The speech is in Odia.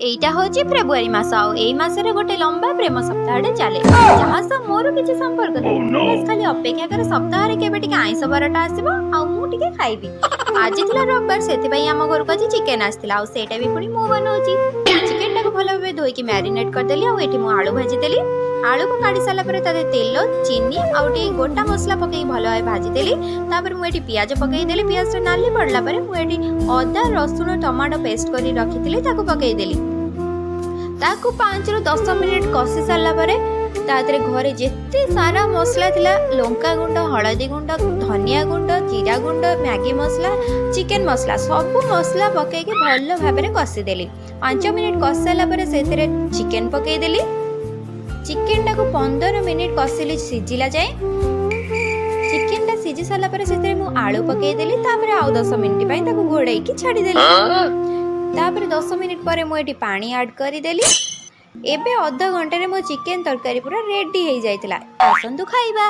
ଏଇଟା ହଉଛି ଫେବୃଆରୀ ମାସ ଆଉ ଏଇ ମାସରେ ଗୋଟେ ଲମ୍ବା ପ୍ରେମ ସପ୍ତାହଟେ ଚାଲେ, ଯାହା ସହ ମୋର କିଛି ସମ୍ପର୍କ ନାହିଁ। ବାସ୍ ଖାଲି ଅପେକ୍ଷା କରେ ସପ୍ତାହରେ କେବେ ଟିକେ ଆଇଁଷ ବାରଟା ଆସିବ ଆଉ ମୁଁ ଟିକେ ଖାଇବି। ଆଜି ଥିଲା ରବିବାର, ସେଥିପାଇଁ ଆମ ଘରକୁ ଆଜି ଚିକେନ ଆସିଥିଲା ଆଉ ସେଇଟା ବି ପୁଣି ମୁଁ ବନଉଛି। ଚିକେନଟାକୁ ଭଲ ଭାବେ ଧୋଇକି ମ୍ୟାରିନେଟ୍ କରିଦେଲି ଆଉ ଏଠି ମୁଁ ଆଳୁ ଭାଜିଦେଲି। ଆଳୁକୁ କାଢ଼ି ସାରିଲା ପରେ ତା ଦେହରେ ତେଲ, ଚିନି ଆଉ ଟିକେ ଗୋଟା ମସଲା ପକେଇକି ଭଲ ଭାବେ ଭାଜିଦେଲି। ତାପରେ ମୁଁ ଏଠି ପିଆଜ ପକେଇଦେଲି। ପିଆଜଟା ନାଲି ପଡ଼ିଲା ପରେ ମୁଁ ଏଠି ଅଦା, ରସୁଣ, ଟମାଟୋ ପେଷ୍ଟ କରି ରଖିଥିଲି, ତାକୁ ପକେଇଦେଲି। ତାକୁ 5ରୁ 10 ମିନିଟ୍ କଷି ସାରିଲା ପରେ ତା ଦେହରେ ଘରେ ଯେତେ ସାରା ମସଲା ଥିଲା, ଲଙ୍କା ଗୁଣ୍ଡ, ହଳଦୀ ଗୁଣ୍ଡ, ଧନିଆ ଗୁଣ୍ଡ, ଜିରା ଗୁଣ୍ଡ, ମ୍ୟାଗି ମସଲା, ଚିକେନ ମସଲା, ସବୁ ମସଲା ପକେଇକି ଭଲ ଭାବରେ କଷିଦେଲି। 5 ମିନିଟ୍ କଷି ସାରିଲା ପରେ ସେଥିରେ ଚିକେନ ପକେଇଦେଲି। ଚିକେନଟାକୁ 15 ମିନିଟ୍ କଷିଲି ସିଝିଲା ଯାଏଁ। ଚିକେନଟା ସିଝି ସାରିଲା ପରେ ସେଥିରେ ମୁଁ ଆଳୁ ପକେଇଦେଲି। ତାପରେ ଆଉ 10 ମିନିଟ୍ ପାଇଁ ତାକୁ ଘୋଡ଼େଇକି ଛାଡ଼ିଦେଲି। ତାପରେ 10 ମିନିଟ୍ ପରେ ମୁଁ ଏଠି ପାଣି ଆଡ଼୍ କରିଦେଲି। ଏବେ ଅଧ ଘଣ୍ଟାରେ ମୋ ଚିକେନ ତରକାରୀ ପୁରା ରେଡ଼ି ହେଇଯାଇଥିଲା। ଆସନ୍ତୁ ଖାଇବା।